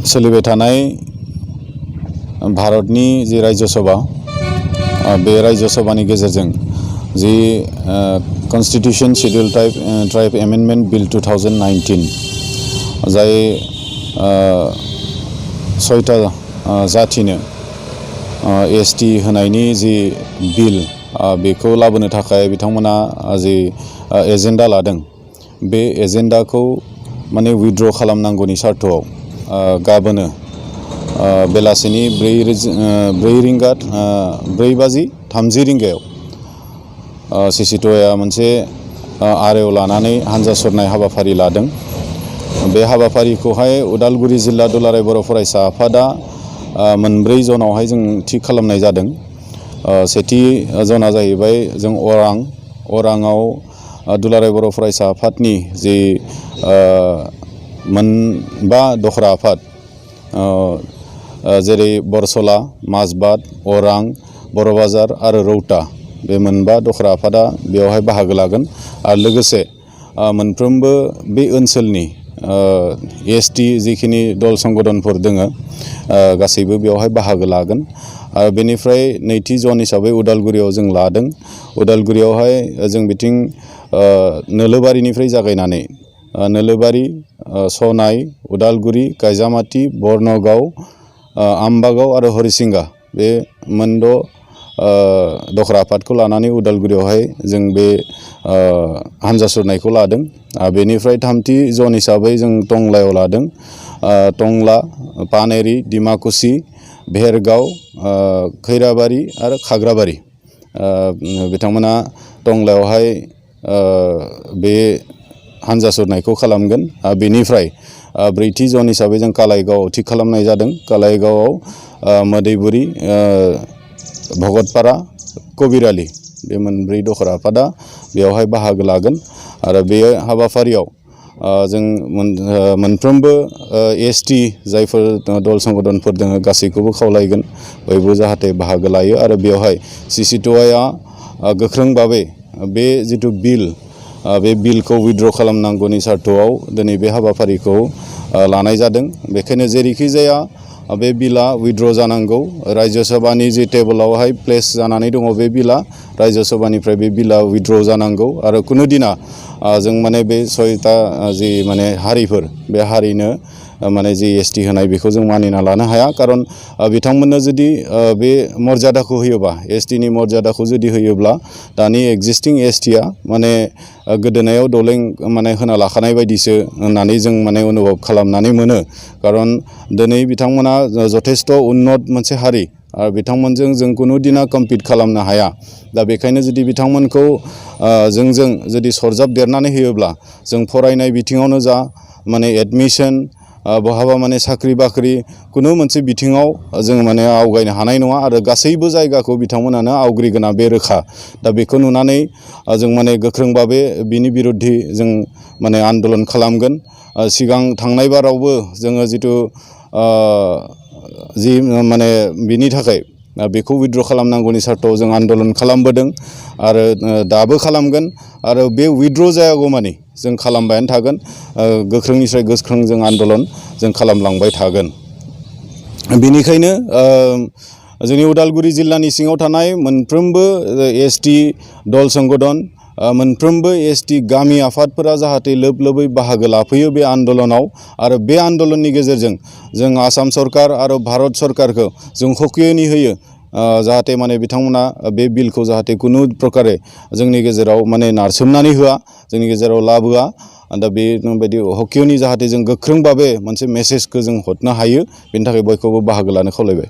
सोलिबाय थानाय भारतनि जि राज्य सभा बे राज्य सभानि गेजेरजों जि कन्स्टिट्यूशन शेड्यूल ट्राइब एमेंडमेंट बिल 2019 जाय 6टा जाथिनो एसटी होनायनि जि बिल बेखौ लाबोनो थाखाय बिथांमोना जि एजेन्डा लादों बे एजेन्डाखौ माने विथड्र खालामनांगौनि सार्थआव गाबोनो बेलासिनि 4:30 रिंगायाव सिसिट'आ मोनसे आरेव लानानै हानजा सुरनाय हाबाफारि लादों। बे हाबाफारिखौहाय उदालगुरि जिल्ला दुलाराय बर' फरायसा आफादा 4 जनावहाय जों थि खालामनाय जादों। सेथि जना जाहैबाय जों अराङाव दुलाराय बर' फरायसा आफादनि जि 5 दखरा आफाद जेरै बरसला, माजबाद, अरां, बर'बाजार आरो रौता बे 5 दखरा आफादा बेवहाय बाहागो लागोन आरो लोगोसे मोनफ्रोमबो बे ओनसोलनि एसटी जिखिनि दल संगठनफोर दोङो गासैबो बेवहाय बाहागो लागोन। आरो बेनिफ्राय नैथि जन हिसाबै उदालगुरियाव जों लादों। उदालगुरियावहाय जों बिथिं नोलोबारिनिफ्राय जागायनानै नोलोबारि, सनाय, उदालगुरि, गायजामाति, बर्नगाव, आम्बागाव आरो हरिसिंगा बे 6 दखरा आफादखौ लानानै उदालगुरियावहाय जों बे हानजा सुरनायखौ लादों। बेनिफ्राय थामथि जन हिसाबै जों टंलायाव लादों। टंला, पानेरि, डिमाकुसि, भेरगाव, खैराबारि आरो खाग्राबारि बिथांमोना टंलायावहाय बे हानजा सुरनायखौ खालामगोन। बेनिफ्राय 4थि जन हिसाबै जों कालाइगावआव थि खालामनाय जादों। कालाइगावआव मोदैबुरि, भगतपारा, कबिरालि बे 4 दखरा आफादा बेवहाय बाहागो लागोन। आरो बे हाबाफारियाव जों मोनफ्रोमबो एसटी जायफोर दल संगठनफोर दङ गासैखौबो खावलायगोन बयबो जाहाथे बाहागो लायो। आरो बेवहाय सिसिट'आ गोख्रों भाबै बे जिथु बिल बे बिलखौ विथड्र खालामनांगौनि सार्थआव दिनै बे हाबाफारिखौ लानाय जादों। बेखायनो जेरैखि जाया बे बिला विथड्र जानांगौ। राज्य सभानि जि टेबोलावहाय प्लेस जानानै दङ बे बिला राज्य सभानिफ्राय बे बिला विथड्र जानांगौ। आरो कुनु दिना जों माने बे 6टा जि माने हारिफोर बे हारिनो माने जि एसटी होनाय बेखौ जों मानिना लानो हाया। खारन बिथांमोननो जुदि बे मर्यादाखौ होयोबा एसटीनि मर्यादाखौ जुदि होयोब्ला दानि एक्जिस्टिं एसटीआ माने गोदोनायाव दलें माने होना लाखानाय बायदिसो होननानै जों माने अनुभब खालामनानै मोनो। खारन दिनै बिथांमोना जथेस्थ उन्नत मोनसे हारि आरो बिथांमोनजों जों कुनु दिना कम्पिट खालामनो हाया। दा बेखायनो जुदि बिथांमोनखौ जोंजों जुदि सरजाबदेरनानै होयोब्ला जों फरायनाय बिथिङावनो जा माने एडमिशन बहाबा माने साख्रि बाख्रि कुनु मोनसे बिथिङाव जों माने आवगायनो हानाय नङा। आरो गासैबो जायगाखौ बिथांमोनानो आवग्रिगोना बे रोखा। दा बेखौ नुनानै जों माने गोख्रों भाबै बिनि बिरुद्धि जों माने आन्दलन खालामगोन। सिगां थांनाय बारावबो जोङो जिथु जि माने बिनि थाखाय बेखौ विथड्र खालामनांगौनि सार्थआव जों आन्दलन खालामबोदों आरो दाबो खालामगोन। आरो बे विथड्र जायागौमानि जों खालामबायानो थागोन। गोख्रोंनिफ्राय गोख्रों जों आन्दलन जों खालामलांबाय थागोन। बेनिखायनो जोंनि उदालगुरि जिल्लानि सिङाव थानाय मोनफ्रोमबो एसटी दल संगठन मोनफ्रोमबो एसटी गामि आफादफोरा जाहाथे लोब लोबै बाहागो लाफैयो बे आन्दलनाव। आरो बे आन्दलननि गेजेरजों जों आसाम सरकार आरो भारत सरकारखौ जों हकियनि होयो जाहाथे माने बिथांमोना बे बिलखौ जाहाथे कुनु प्रकारे जोंनि गेजेराव माने नारसोमनानै होआ, जोंनि गेजेराव लाबोआ। दा बेबायदि हकियनि जाहाथे जों गोख्रों भाबै मोनसे मेसेजखौ जों हरनो हायो बेनि थाखाय बयखौबो बाहागो लानो खावलायबाय।